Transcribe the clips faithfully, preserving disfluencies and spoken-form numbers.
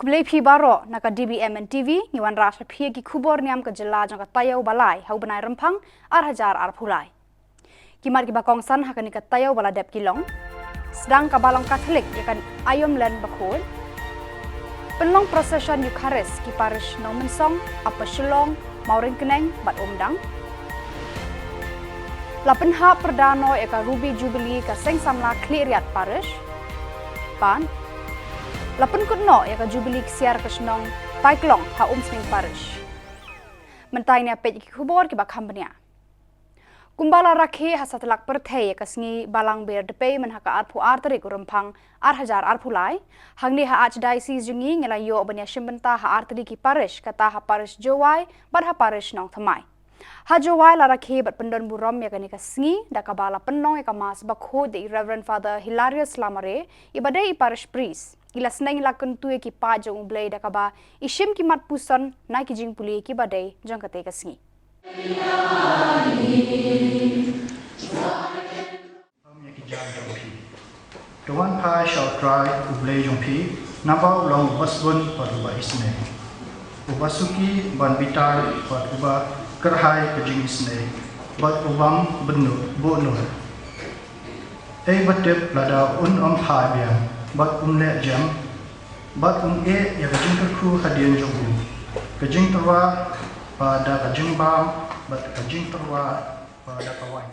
Khublei phi baroh, na ka D B M N T V ngi wanrah sha phi ki khubor niam ka jylla jong ka taïew ba lai ha u bnai Rymphang ar hajar arphew lai. Ki mat kiba kongsan ha kane ka taïew ba la dep ki long: sdang ka Balang Katholik ïa ka Aïom Len Bakhuid. Pynlong procession Eucharist ki parish Nongmynsong, Upper Shillong, Mawryngkneng bad Umdang. La pynhap pyrda noh ïa ka Ruby Jubilee ka Seng Samla Khliehriat Parish. Bad la pynkut noh ïa ka Jubilee ksiar ka shnong Taiklong ha Umsning Parish. Mynta ngin ïa peit ïa ki khubor kiba kham bniah. Kumba la rakhe ha satlak pyrthei ïa ka sngi Balang Ber Dpei mynha ka arphew ar tarik u Rymphang ar hajar arphew lai, hangne ha Archdiocese jong ngi ngi la ïoh ban ïashim bynta ha ar tylli ki parish, kata ha parish Jowai bad ha parish Nongthymmai. Ha Jowai la rakhe bad pyndon burom ïa kane ka sngi da kaba la pynlong ïa ka Mass bakhuid da i Reverend Father Hilarius Lamare, iba dei i parish priest. I la sneng la kyntu ïa ki paid jong U Blei da kaba i shim ki mat puson na ki jingpule kiba dei jong kata ka sngi. Ïa ki jingïaid jong phi. To wan phai sha U Trai U Blei jong phi, naba u long uba sbun bad uba isynei, uba suki ban bitar bad uba kyrhai ka jingisynei bad ubym bud nur, bud nur. Ei ba tip lada un ym phai biang bad un leh jem bad un ïeh ïa ka jingkyrkhu hadien jong u, ka jingtyrwa ba da ka jingbam bad ka jingtyrwa ba da ka waiñ.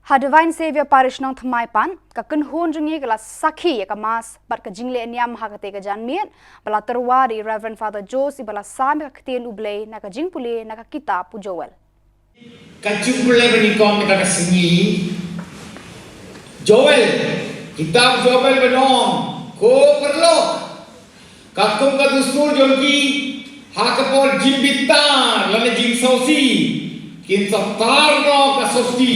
Ha Divine Saviour Parish Nongthymmai pat, ka kynhun jong ngi ka la sakhi ïa ka Mass bad ka jingleh niam ha kata ka janmiet ba la tyrwa da i Reverend Father Jose, iba la sam ïa ka ktien U Blei na ka jingpule na ka kitab u Joel. Ka jingpule ba nyngkong kata ka sngi Joel, kitab Joel ba ong, ko paralok, katkum ka dustur jong ki, ha ka por jingbitar lane jingsngewsih, kin sa tar noh ka sopti,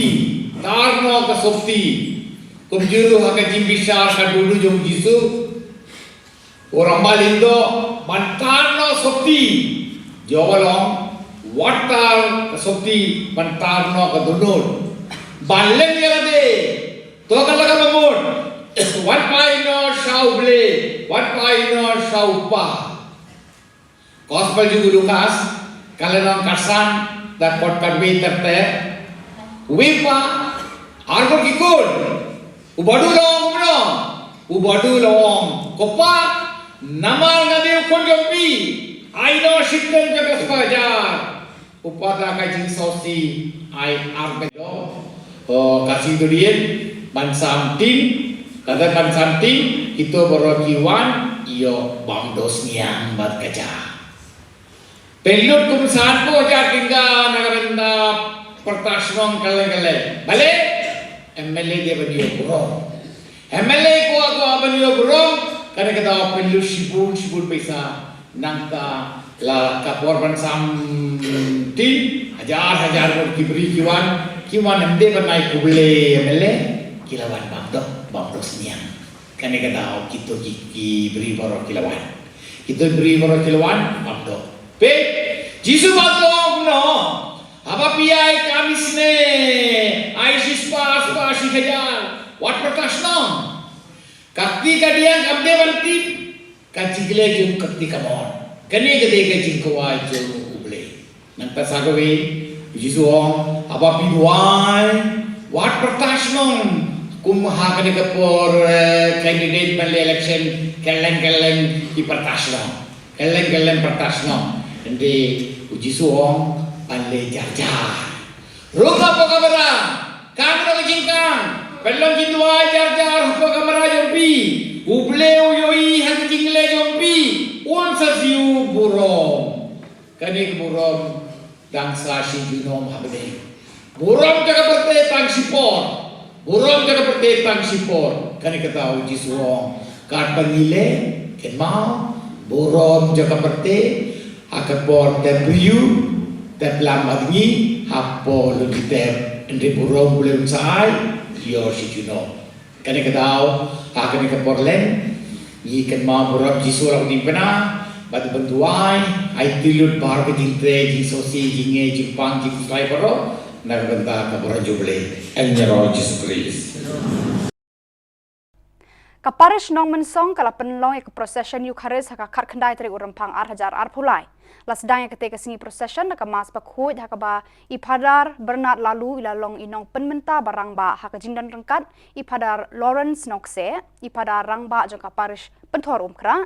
tar noh ka sopti. Kumjuh ha ka jingbishar ka dudu jong Jisu, u rangbah lyngdoh, ban tar noh sopti. Joel ong, wat tar ka sopti, ban tar noh ka dohnud. Ban leh ïa lade. To ka la ka bamut. Wat phai noh sha U Blei, wat phai noh sha u kpa. Gospel jong u Lukas, ka lynnong khatsan, dkhot khatwei ter ter. Uwei u kpa, ar bor ki khun. U baduk u la ong kumno? U baduk u la ong, ko pa, namar nga dei u khun jong phi, ai noh shiteng jong ka spah hajar. U kpa da ka jingsngewsih ai ar bor. O, ka sngewthuh dien, ban sam tin, kata ban sam tin, kito baroh ki wan, ïoh bam dohsniang bad ka ja. Pynlut kum sanphew hajar tyngka na ka bynta pyrta shnong kylleng kylleng. Balei? M L A dei ban ïoh burom. M L A kwah, kwah ban ïoh burom, kane ka daw pynlut shibun shibun pisa. Nangta la ka por ban sam tin, hajar hajar bun ki briew ki wan, ki wan ym dei ban ai khublei M L A, ki la wan bam doh, bam dohsniang. Kane ka daw kito ki, ki briew baroh ki la wan. Kito ki briew baroh ki la wan bam doh. Peit, Jisu ba ong kumno, haba phi ïai kam isynei, ai shispah, spah, shi hajar, wat pyrta shnong. Ka kti kadiang kam dei ban tip, ka jingkylli jong ka kti kamon. Kane ka dei ka jingkwah jong U Blei. Nangta sa kawei, u Jisu u ong, haba phi duwai, wat pyrta shnong, kum ha kane ka por, eh, candidate ban leh election, kylleng kylleng ki pyrta shnong. Kylleng kylleng pyrta shnong. Hynrei u Jisu u ong, ban leh jar jar. Rung hapoh kamra, kam noh ka jingkam, pynlong jingduwai jar jar hapoh kamra jong phi. U Blei u ïohi ha ka jingkylli jong phi, un sa siew burom. Kane ka burom dang sa shi junom ha bneng. Burom jong ka pyrthei tang shipor. Burom jong ka pyrthei tang shipor. Kane kata u Jisu u ong, katba ngi leh, kynmaw, burom jong ka pyrthei, ha ka por tep briew, tep lam bad ngi, hapoh lynti tep, hynrei burom U Blei un sa ai, ïoh shi junom. Kane ka daw, ha kane ka por lem, ngi kynmaw burom Jisu la u diengphna, bad ban duwai, ai tylli lut baroh ka jingtrei, jingsngewsih, jingngeit, jingpang, jingkhuslai baroh, na ka bynta ka burom jong U Blei, ha ïing u Jisu Khrist. Ka Parish Nongmynsong ka la pynlong ïa ka procession Eucharist ha ka khatkhyndai tarik u Rymphang ar hajar arphew lai. La sdang ïa katei ka sngi procession da ka Mass bakhuid ha kaba i Phadar Bernard Laloo i la long i nongpynmynta ba rangbah ha ka jingdon ryngkat i Phadar Lawrence Nongkseh, i Phadar rangbah jong ka Parish Pynthorumkhrah,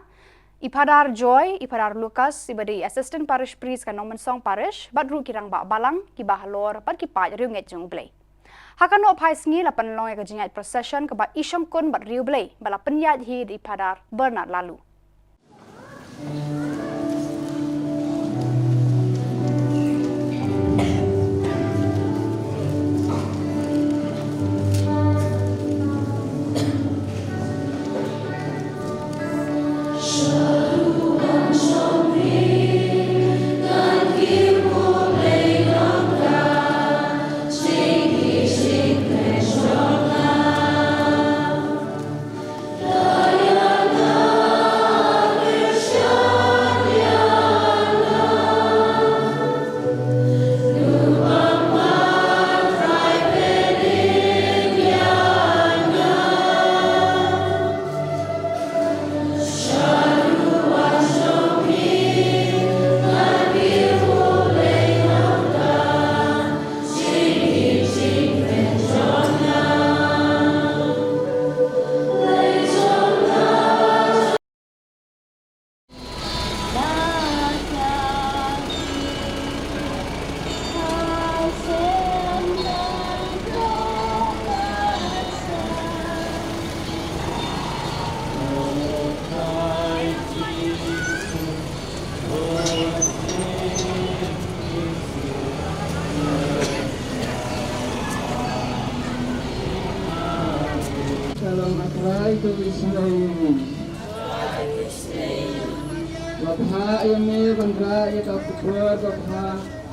i Phadar Joy, i Phadar Lucas, iba dei i Assistant Parish Priest ka Nongmynsong Parish, bad ruh ki rangbah balang, kiba halor, bad ki paid riewngeit jong U Blei. Ha ka nohphai sngi la pynlong ïa ka jingïaid procession kaba i shongkun bad riewblei ba la pynïaid hi da i Phadar Bernard Laloo. To isynei ïa ngi. Ba bha ïa me ban rah ïa ka khubor ba bha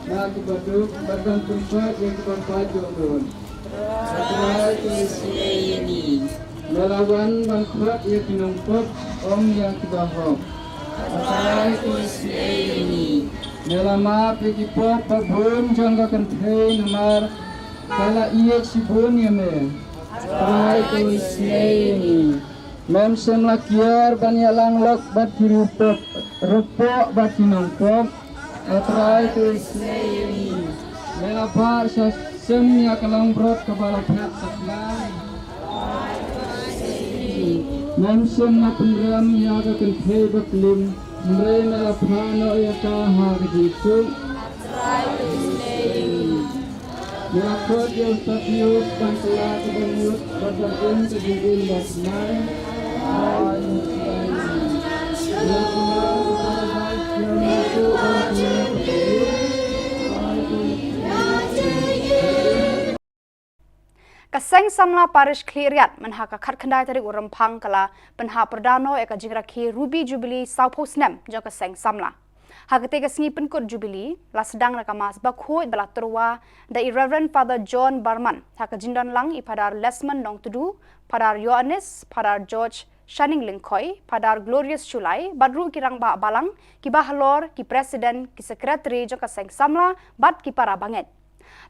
na kiba duk bad ban pynpait ïa kiba pait ïa u Lord. Ba Trai to isynei ïa ngi. Me la wan ban khot ïa ki nongpop, ym ïa kiba hok. Ba Trai to isynei ïa ngi. Me la map ïa ki pop ba bun jong ka kynthei namar ka la ïeit shibun ïa me. Trai to isynei ïa ngi. Mem shym la kiar ban ïalang lok bad ki riewpop, riewpoh bad ki nongpop. Trai to isynei ïa ngi. Me la bah sha shem ïa ka langbrot kaba la phet sakhlaiñ. Mem shym la pynrem ïa ka kynthei baklim. Hynrei me la phah noh ïa ka ha ka jingsuk. Trai to isynei ïa ngi. Me la khot ïa u Sakius ban kylla kaba mut bad ban im ka jingim basmai. Ka Seng Samla Parish Khliehriat mynha ka khatkhyndai tarik u Rymphang ka la pynhap pyrda noh ïa ka jingrakhe Ruby Jubilee sawphew snem jong ka Seng Samla. Ha katei ka sngi pynkut Jubilee, la sdang da ka Mass Bakhuid ba la tyrwa da i Reverend Father John Barman, ha ka jingdon lang i Phadar Lesmond Nongtdu, Phadar Ïoannis, Phadar George Shining Lyngkhoi, Phadar Glorious Shullai, bad ruh ki rangbah balang, kiba halor, ki president, ki secretary jong ka Seng Samla, bad ki para bangeit.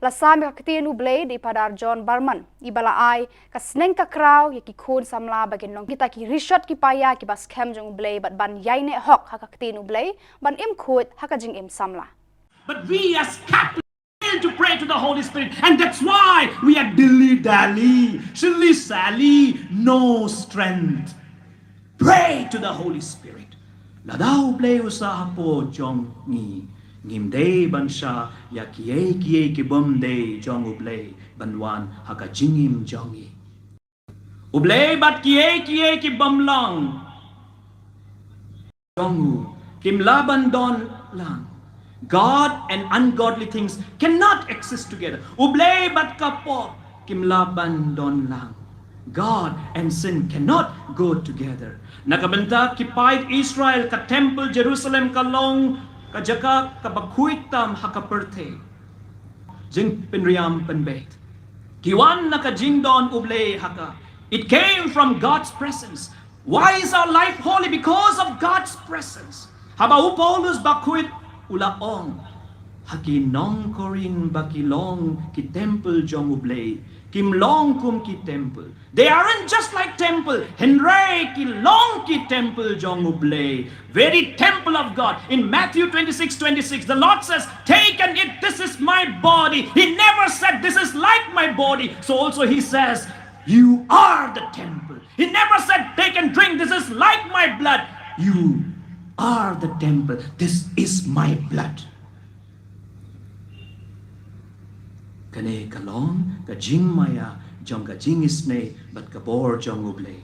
La sam ïa ka ktien U Blei da i Phadar John Barman, iba la ai ka sneng ka kraw ïa ki khun samla ba kin long kita ki rishot ki paia kiba skhem jong U Blei bad ban ïaineh hok ha ka ktien U Blei, ban im khuid ha ka jingim samla. But we as Catholics fail to pray to the Holy Spirit, and that's why we are dilly dally, shilly shally, no strength. Pray to the Holy Spirit. Lada U Blei u sah hapoh jong ngi, ngim dei ban shah ïa kiei kiei ki bym dei jong U Blei ban wan ha ka jingim jong ngi. U Blei bad kiei kiei ki bym long jong u kim lah ban don lang. God and ungodly things cannot exist together. U Blei bad ka pop kim lah ban don lang. God and sin cannot go together. Na ka bynta ki paid Israel, ka temple Jerusalem ka long ka jaka kaba khuid tam ha ka pyrthei. Jingpynriam pynbeit. Ki wan na ka jingdon U Blei ha ka. It came from God's presence. Why is our life holy? Because of God's presence. Haba u Paulus Bakhuid u la ong ha ki nong Korinth ba ki long ki temple jong U Blei, kim long kum ki temple. They aren't just like temple. Hynrei ki long ki temple jong U Blei. Very temple of God. In Matthew twenty-six twenty-six, the Lord says, "Take and eat, this is my body." He never said, "This is like my body." So also he says, "You are the temple." He never said, "Take and drink, this is like my blood." You are the temple. This is my blood. Kane ka long ka jingmaïa jong ka jingisynei bad ka bor jong U Blei.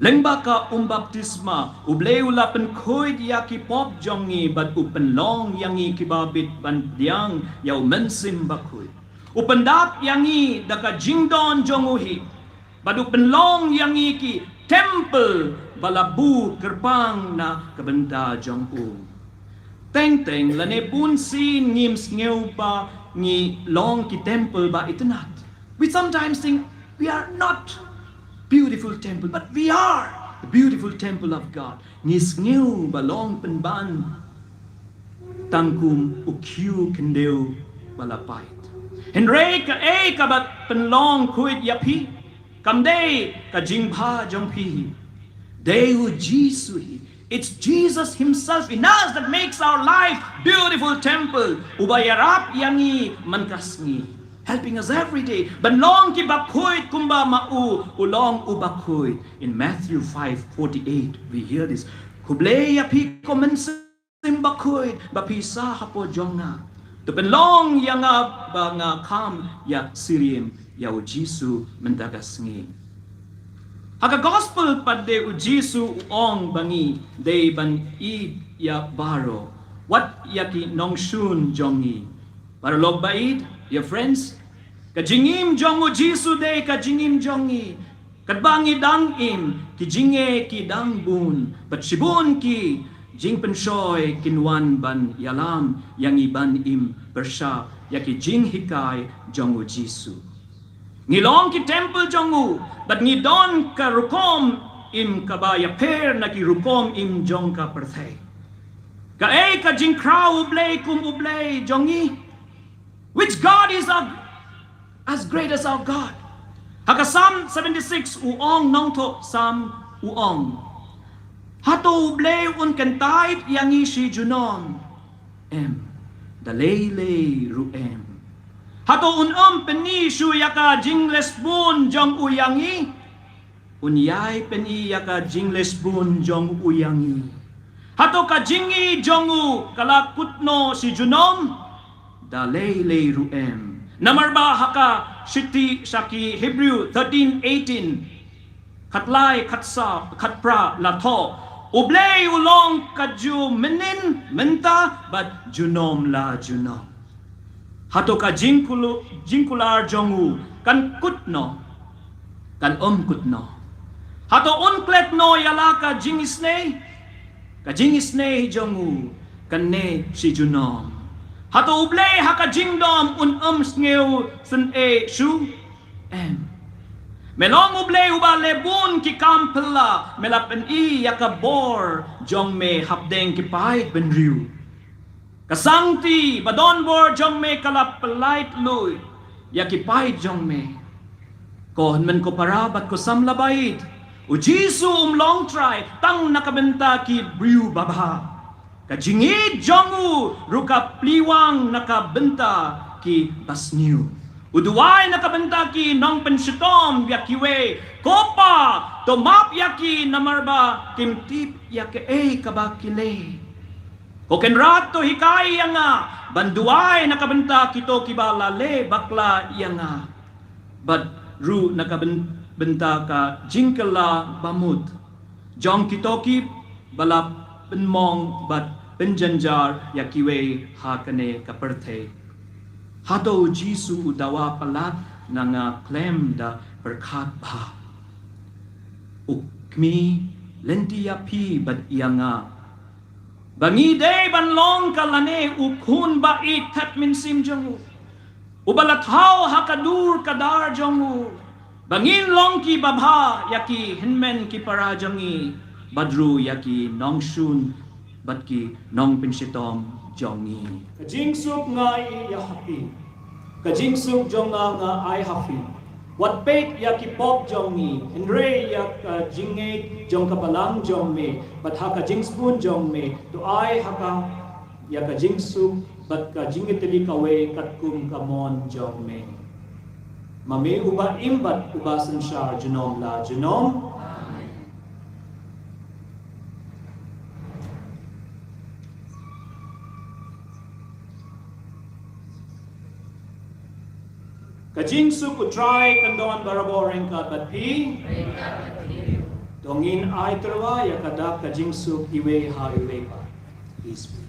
Lyngba ka um baptisma, U Blei u la pynkhuid ïa ki pop jong ngi bad u pynlong ïa ngi kiba bit ban pdiang ïa U Mynsiem Bakhuid. U pyndap ïa ngi da ka jingdon jong u hi. Bad u pynlong ïa ngi ki temple ba la buh kyrpang na ka bynta jong u. Teng teng lane bun sien ngim sngew ba ngi long ki temple ba itynnad. We sometimes think we are not beautiful temple, but we are the beautiful temple of God. Ngi sngew ba long pynban tang kum u khiew khyndew ba la pait. Hynrei kaei kaba pynlong khuid ïa phi? Kam dei ka jingbha jong phi hi. Dei U Jisu hi. It's Jesus himself in us that makes our life beautiful temple. Uba ïarap ïa ngi man ka sngi, helping us every day ban long kiba khuid kumba ma u, u long uba khuid. In Matthew five forty-eight, we hear this. Khublei ïa phi ko Mynsiem Bakhuid, ba phi sah hapoh jong nga. To pynlong ïa nga ba nga kham ïa syriem ïa U Jisu mynta ka sngi. Ha ka gospel pat de U Jisu u ong ba ngi dei ban ïeit ïa baroh, wat ïa ki nongshun jong ngi. Paralok ba ïeit, dear friends, ka jingim jong U Jisu dei ka jingim jong ngi. Katba ngi dang im, ki jingngai ki dang bun, bad shibun ki jingpynshoi kin wan ban ïalam ïa ngi ban im pyrshah ïa ki jinghikai jong u Jisu. Ngi long ki templ jong u, bad ngi don ka rukom im kaba ïapher na ki rukom im jong ka pyrthei. Kaei ka jingkhraw u Blei kum u Blei jong ngi? Which God is our, as great as our God? Ha ka Psalm seventy-six u ong, nongthoh Psalm u ong, hato u Blei un kyntait ïa ngi shi junom? Em, da lei lei ruh em. Hato un ym pyni shuh ïa ka jingleh shibun jong u ïa ngi? Un ïai pyni ïa ka jingleh shibun jong u ïa ngi. Hato ka jingïeit jong u ka la kut noh shi junom? Da lei lei ruh em. Namar ba ha ka shithi sha ki Hebru thirteen eighteen, khatlai, khatsaw, khatphra la thoh, u Blei u long kajuh mynhynnin, mynta bad junom la junom. Hato ka jingkulu-, jingkular jong u kan kut noh? Kan ym kut noh. Hato un klet noh ïa la ka jingisynei? Ka jingisynei jong u kan neh shi junom. Hato u Blei ha ka jingdom un ym sngewsynei shuh? Em. Me long u Blei uba leh bun ki kam phylla, me la pyni ïa ka bor jong me hapdeng ki paid bynriew. Ka sangti ba don bor jong me ka la pynlait luid ïa ki paid jong me. Ko hynmen ko para bad ko samla baieit, u Jisu um long Trai tang na ka bynta ki briew babha. Ka jingïeit jong u ruh ka plie wang na ka bynta ki basniew. U duwai na ka bynta ki nongpynshitom ïa kiwei, ko Pa, to map ïa ki namar ba kim tip ïa kaei kaba ki leh. Ko Kynrad, to hikai ïa nga ban duwai na ka bynta kito kiba la leh bakla ïa nga, bad ruh na ka byn-, bynta ka jingkylla bamut jong kito kiba la pynmong bad pynjynjar ïa kiwei ha kane ka pyrthei. Hato u Jisu u dawa palat na nga khlem da pyrkhat bha? U Kmie, lynti ïa phi bad ïa nga ba ngi dei ban long ka lane u khun ba ïeit thep mynsiem jong u, uba la thaw ha ka dur ka dar jong u, ba ngin long ki babha ïa ki hynmen ki para jong ngi, bad ruh ïa ki nongshun bad ki nongpynshitom jong ngi. Ka jingsuk nga ai ïa phi. Ka jingsuk jong nga nga ai ha phi. Wat peit ïa ki pop jong ngi, hynrei ïa ka jingngeit jong ka balang jong me, bad ha ka jingsbun jong me, to ai ha ka ïa ka jingsuk bad ka jingïatylli kawei katkum ka mon jong me. Ma me uba im bad uba synshar junom la junom. Ka jingsuk u Trai kan don barabor ryngkat bad phi. To ngin ai tyrwa ïa ka dak ka jingsuk iwei ha iwei pat. Peace be.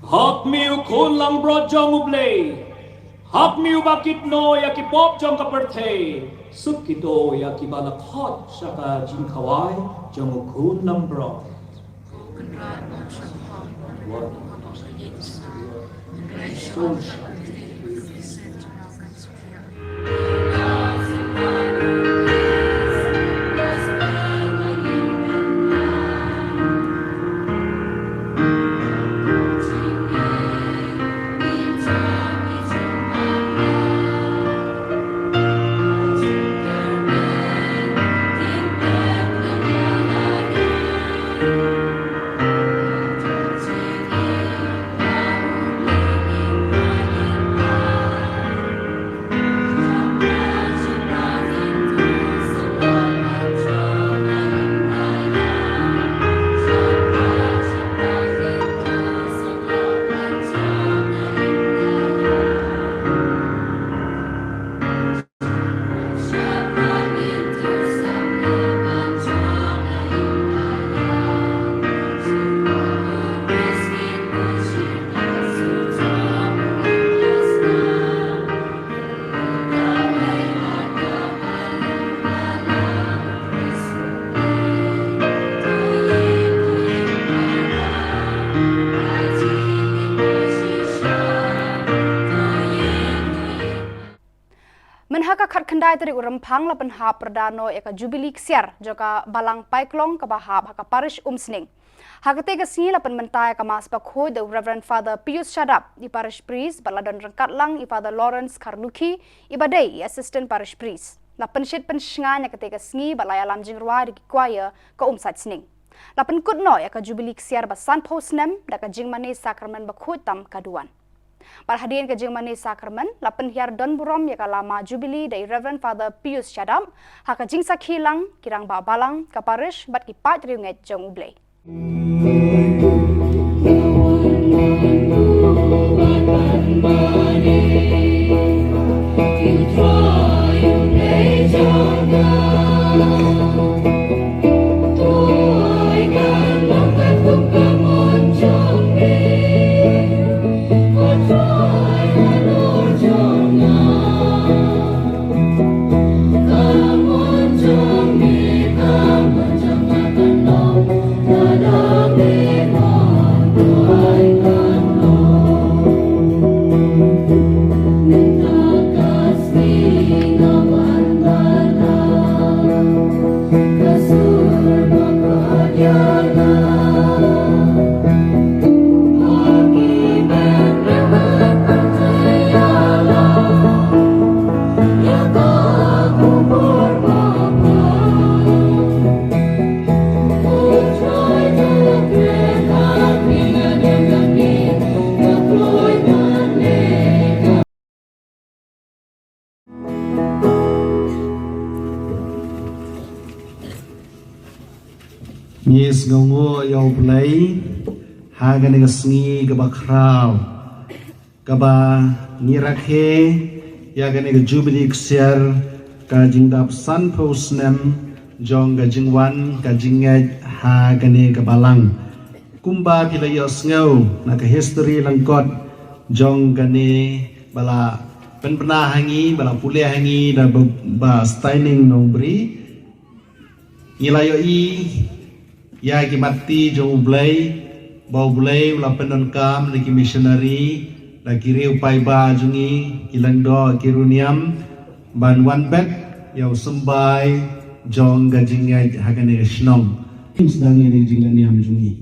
Ha khmih u Khun langbrot jong U Blei. Ap me uba kit noh ïa ki pop jong ka pyrthei, suk kito ïa kiba la khot sha ka jingkhawai jong u khun langbrot. Mynha ka khatkhyndai tarik u Rymphang la pynhap pyrda noh ïa ka Jubilee Ksiar jong ka Balang Paiklong kaba hap ha ka Parish Umsning. Ha katei ka sngi la pynmynta ïa ka Mass Bakhuid da u Reverend Father Pius Shadap, i Parish Priest, bad la don ryngkat lang i Father Lawrence Kharlukhi, iba dei i Assistant Parish Priest. La pynshit pynshngaiñ ïa katei ka sngi bad la ïalam jingrwai da ki choir ka Umsaid Sning. La pynkut noh ïa ka Jubilee Ksiar ba sanphew snem da ka jingmane Sakramen Bakhuid tam ka duwan. Bad hadien ka jingmane Sakramen, la pynhiar don burom ïa ka lama Jubilee da i Reverend Father Pius Shadap, ha ka jingsakhi lang ki rangbah balang, ka Parish, bad ki paid riewngeit jong U Blei. Ngi sngewnguh ïa U Blei ha kane ka sngi kaba khraw, kaba ngi rakhe ïa kane ka Jubilee Ksiar, ka jingdap sanphew snem jong ka jingwan ka jingngeit ha kane ka balang. Kumba phi la ïohsngew na ka history lyngkot jong kane ba la pynbna ha ngi, ba la pule ha ngi da ba, Bah Steining Nongbri. Ngi la ïohi ïa ki matti jong U Blei, ba U Blei u la pyndonkam da ki missionary, da ki riew paidbah jong ngi, ki lyngdoh, ki riewniam, ban wan bet ïa u symbai jong ka jingngeit ha kane ka shnong. Sdang ïa ka jingngeit jong ngi.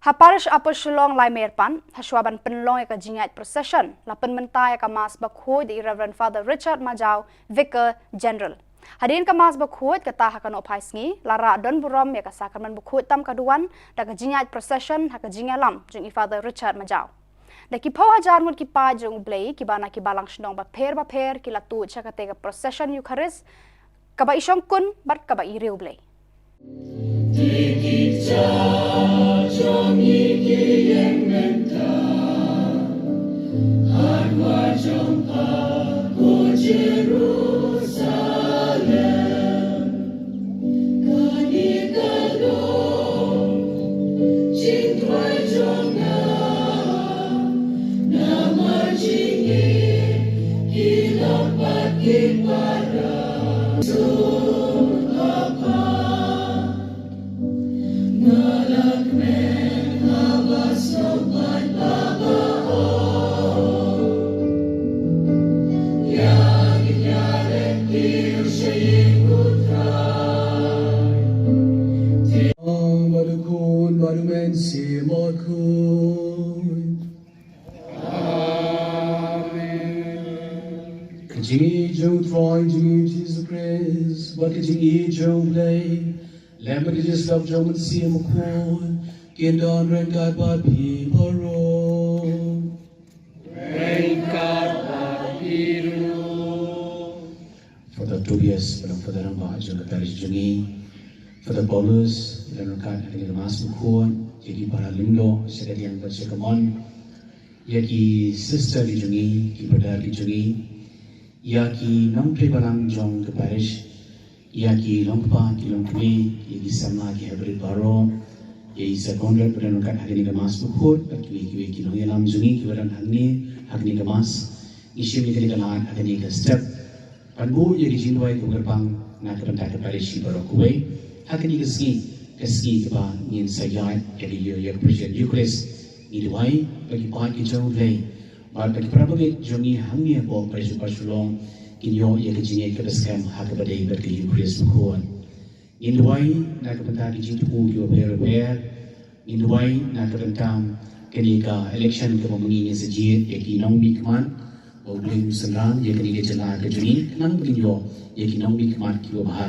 Ha Parish Upper Shillong Laimer Pan, hashwa ban pynlong ïa ka jingïaid procession, la pynmynta ïa ka Mass Bakhuid da i Reverend Father Richard Majaw, Vicar General. Hadien ka Mass Bakhuid, kata ha ka Nohphaisngi, la rah don burom ïa ka Sakramen Bakhuid tam ka duwan, da ka jingïaid procession ha ka jingïalam jong i Father Richard Majaw. Da ki phew hajar ngut ki paid jong U Blei kiba na ki balang shnong bapher bapher ki la tuid sha kata ka procession Eucharist, kaba i shongkun bad kaba i riewblei. Bad u Khun, bad u Mynsiem Bakhuid. Amen. Ka jingïeit jong u Trai jong ngi Jisu Khrist, bad ka jingïeit jong U Blei, lem bad ka jingïeit jong u Mynsiem Bakhuid, kin don ryngkat bad phi baroh. Father Tobias, ba long Father Rangbah jong ka parish jong ngi. Father Paulus, ba long ryngkat ha kane ka Mass Bakhuid, ïa ki para lyngdoh, sha ka liang bad sha ka mon. Ïa ki sister ki jong ngi, ki brother ki jong ngi. Ïa ki nongtrei balang jong ka parish. Ïa ki longkpa, ki longkmie, ïa ki samla, ki heprit baroh. Ïa i Sir Conrad, ba don ryngkat ha kane ka Mass Bakhuid, bad kiwei kiwei ki nongïalam jong ngi, kiba don hangne, ha kane ka Mass. Ngi shim ïa kane ka lad, ha kane ka step. Ban buh ïa ki jingduwai kaba kyrpang na ka bynta ka parish baroh kawei. Ha kane ka sngi, ka sngi kaba ngin sa ïaid ïa ka ïa, ïa ka pyrshah Eucharist. Ngi duwai ba ki paid ki jong U Blei bad ba ki para bangeit jong ngi hangne hapoh parish Upper Shillong kin ïoh ïa ka jingngeit kaba skhem ha kaba dei bad ka Eucharist Bakhuid. Ngin duwai na ka bynta ki jingthmu kiba pher bapher. Ngin duwai na ka bynta kane ka election kaba mynnin ngin sa jied ïa ki nongmihkhmat. Ba U Blei un synran ïa kane ka jylla ka jong ngi khnang ba ngin ïoh ïa ki nongmihkhmat kiba bha.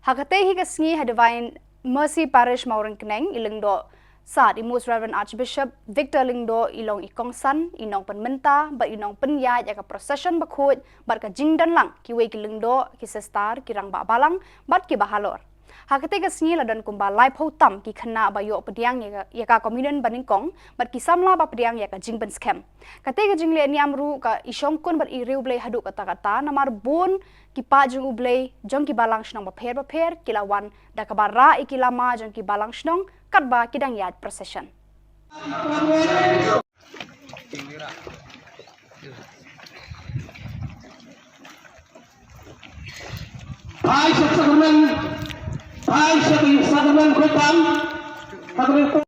Ha katei hi ka sngi ha Divine Mercy Parish Mawryngkneng, i Lyngdoh Sad, i Most Reverend Archbishop Victor Lyngdoh, i long i kongsan, i nongpynmynta bad i nongpynïaid ïa ka procession bakhuid bad ka jingdon lang kiwei ki lyngdoh, ki sister, ki rangbah balang bad kiba halor. Ha katei ka sngi la don kumba laiphew tam ki khynnah ba ïoh pdiang ïa ka, ïa ka communion banyngkong bad ki samla ba pdiang ïa ka jingpynskhem. Katei ka jingleh niam ruh ka i shongkun bad i riewblei haduh katta katta, namar bun ki paid jong U Blei jong ki balang shnong bapher bapher ki la wan da kaba rah ïa ki lama jong ki balang shnong katba ki dang ïaid procession. Phai sha sakramen, phai sha sakramen khuid tam, sakramen.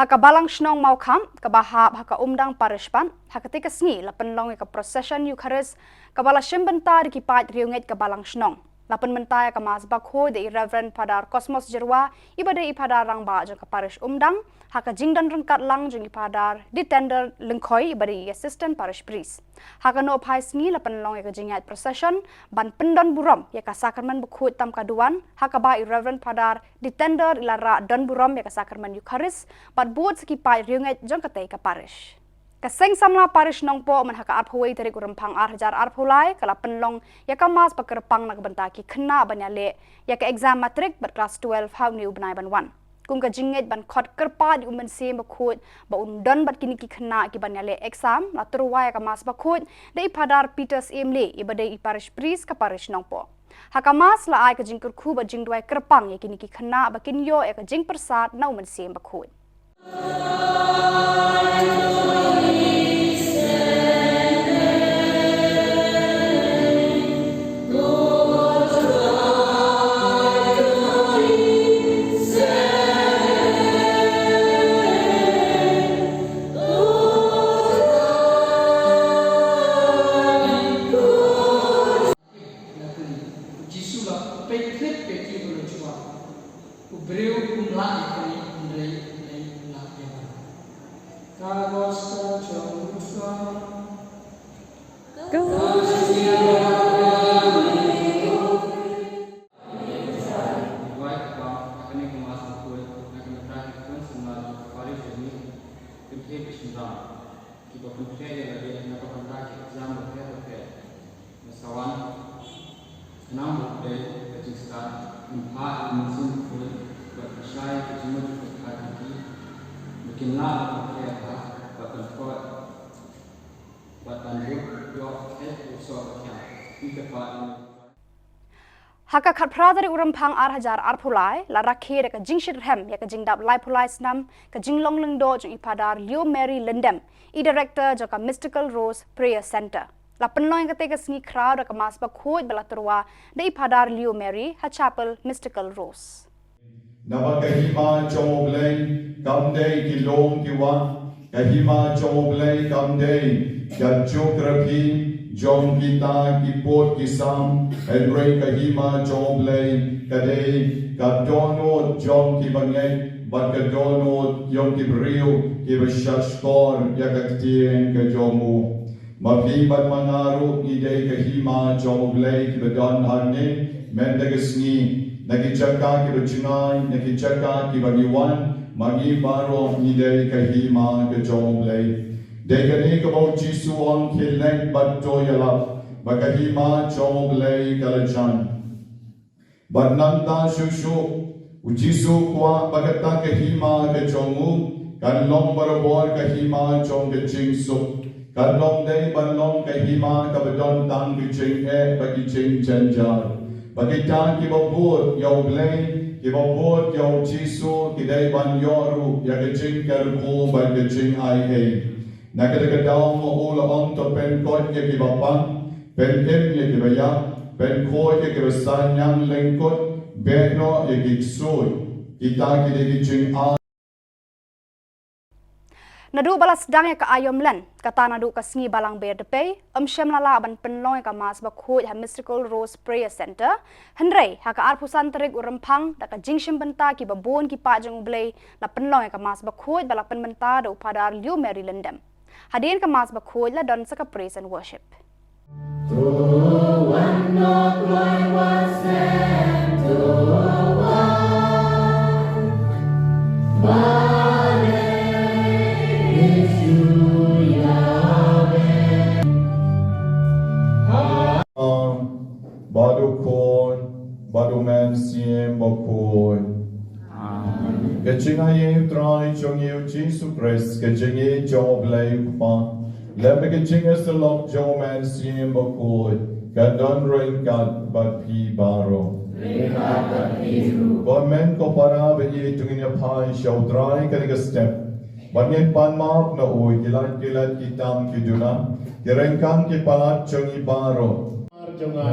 Ka Balang Shnong Mawkham, kaba hap ha ka Umdang Parish pat, ha katei ka sngi la pynlong ïa ka procession Eucharist, kaba la shim bynta da ki paid riewngeit ka Balang Shnong. La pynmynta ïa ka Mass Bakhuid da i Reverend Father Cosmos Jyrwa, iba dei i Father Rangbah jong ka Parish Umdang, ha ka jingdon ryngkat lang jong i Father Ditender Lyngkhoi, iba dei i Assistant Parish Priest. Ha kano phai sngi la pynlong ïa ka jingïaid procession, ban pyndon burom ïa ka Sakramen Bakhuid tam ka duwan, ha kaba i Reverend Father Ditender i la rah don burom ïa ka Sakramen Eucharist, bad bud sa ki paid riewngeit jong katei ka parish. Ka Seng Samla Parish Nongpoh mynha ka arphew wei tarik u Rymphang ar hajar arphew lai, ka la pynlong ïa ka Mass bakyrpang na ka bynta ki khynnah ban ïaleh ïa ka exam matric bad klas twelve ha une u bnai ban wan. Kum ka jingngeit ban khot kyrpad ïa u Mynsiem Bakhuid ba un don bad kine ki khynnah ki ban ïaleh exam, la tyrwa ïa ka Mass Bakhuid da i Father Peter Syiem Lee, iba dei i Parish Priest ka Parish Nongpoh. Ha ka Mass la ai ka jingkyrkhu bad jingduwai kyrpang ïa kine ki khynnah ba kin ïoh ïa ka jingpyrsad na u Mynsiem Bakhuid. U Jisu la peit khlem peit ïa u Johan. U briew um lah ïa kane, hynrei u Blei u lah ïa u. Ka Gospel jong u Trai. Duwai kyrpang ha kane ka Mass bakhuid na ka bynta ki khun samla jong ka parish jong ngi, kynthei ki shynrang kiba pynkhreh ïa lade na ka bynta ki exam bapher bapher. Ngi sa wan khnang ba U Blei ka jingstad un phah ïa u Mynsiem Bakhuid bad pynshai ïa ka jingmut jingpyrkhat jong ki, ba kin lah ban khreh bha bad ban thoh bad ban ïoh ïoh ïa u soh u thiang. Ngi kyrpad ïa u. Ha ka khatphra tarik u Rymphang ar hajar arphew lai, la rakhe da ka jingshitrhem ïa ka jingdap laiphew lai snem ka jinglong lyngdoh jong i Father Leo Mary Lyndem, i Director jong ka Mystical Rose Prayer Centre. La pynlong ïa katei ka sngi khraw da ka Mass bakhuid ba la tyrwa da i Father Leo Mary ha Chapel Mystical Rose. Naba ka hima jong U Blei kam dei ki long ki wah, ka hima jong U Blei kam dei ka geography jong kita ki pud ki sam, hynrei ka hima jong U Blei ka dei ka dohnud jong ki bangeit bad ka dohnud jong ki briew kiba shahshkor ïa ka ktien ka jong u. Ma phi bad ma nga ruh ngi dei ka hima jong U Blei kiba don hangne mynta ka sngi. Na ki jaka kiba jngai, na ki jaka kiba ngi wan, ma ngi baroh ngi dei ka hima ka jong U Blei. Dei kane kaba U Jisu u ong, khie leit bad to ïalap ba ka hima jong U Blei ka la jan. Bad nangta shuh shuh U Jisu u kwah ba kata ka hima ka jong u kan long barabor ka hima jong ka jingsuk. Kan long dei ban long ka hima kaba don tang ki jingeh bad ki jingjynjar. Ba kita kiba bud ïa U Blei, kiba bud ïa U Jisu, ki dei ban ïoh ruh ïa ka jingkyrkhu bad ka jingaiei. Na kata ka daw ma u la ong, to pynkoit ïa kiba pang, pynim ïa kiba ïap, pynkhuid ïa kiba saiñiang lyngkut, beh noh ïa ki ksuid. Kita ki dei ki jingai. Naduh ba la sdang ïa ka aïom len, kata naduh ka sngi Balang Berdpei, ym shym la lah ban pynlong ïa ka Mass bakhuid ha Mystical Rose Prayer Centre, hynrei ha ka arphew san tarik u Rymphang, da ka jingshim bynta kiba bun ki paid jong U Blei, la pynlong ïa ka Mass bakhuid ba la pynmynta da u Father Leo Mary Lyndem. Hadien ka Mass bakhuid la don sa ka praise and worship. Bad U Khun, bad U Mynsiem Bakhuid. Amen. Ka jingaiei U Trai jong ngi U Jisu Khrist, ka jingïeit jong U Blei U Kpa, lem bad ka jingïasyllok jong U Mynsiem Bakhuid, kan don ryngkat bad phi baroh. Ryngkat bad phi ruh. Ko hynmen ko para, ba ïeit, to ngin ïa phai sha U Trai kane ka step. Bad ngin pan map na u ïa ki lait ki lait, ki tam ki duna, ki ryngkang ki palat jong ngi baroh. Jong nga.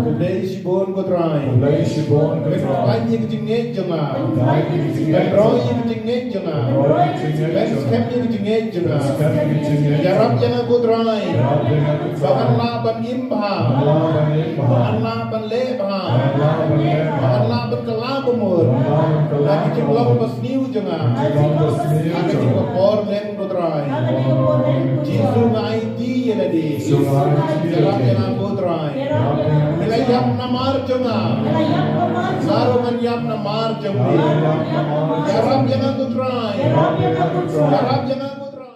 Khublei shibun ko Trai. Khublei shibun ko Trai. Ban ïa ka jingngeit jong nga. Ban ïa ka jingngeit jong nga. Ban roi ïa ka jingngeit jong nga. Ban roi ïa ka jingngeit jong nga. Ban skhem ïa ka jingngeit jong nga. Ban skhem ïa ka jingngeit jong nga. Ïarap ïa nga ko Trai. Ïarap ïa nga ko Trai. Ba ngan lah ban im bha. Ba ngan lah ban im bha. Ba ngan lah ban leh bha. Ba ngan lah ban leh bha. Ba ngan lah ban kylla ba mut. Ba ngan lah ban kylla ba mut. Ha ka jinglong ba sniew jong nga. Ha ka jinglong ba sniew jong nga. Ha ka jingpynbor lem ko Trai. Jisu nga aiti ïa lade. Jisu nga aiti ïa lade. Ïarap ïa nga ko Trai. Ïarap ïa nga. Me la ïap namar jong nga. Me la ïap namar jong nga. Nga ruh ngan ïap namar jong me. Nga ruh ngan ïap namar jong me. Ïarap ïa nga ko Trai. Ïarap ïa nga ko Trai. Ïarap ïa nga ko Trai.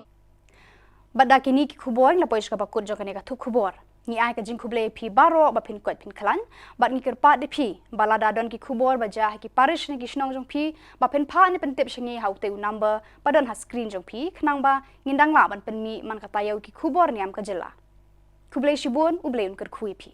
Bad da kine ki khubor ngi la poi sha kaba kut jong kane ka thup khubor. Ngi ai ka jingkhublei ïa phi baroh ba phin koit phin khlaiñ, bad ngi kyrpad ïa phi ba lada don ki khubor ba jia ha ki parish ne ki shnong jong phi, ba phin phah ne pyntip sha ngi ha utei u number ba don ha screen jong phi, khnang ba ngin dang lah ban pynmih man ka taïew ki khubor niam ka jylla. Khublei shibun, U Blei un kyrkhu ïa phi.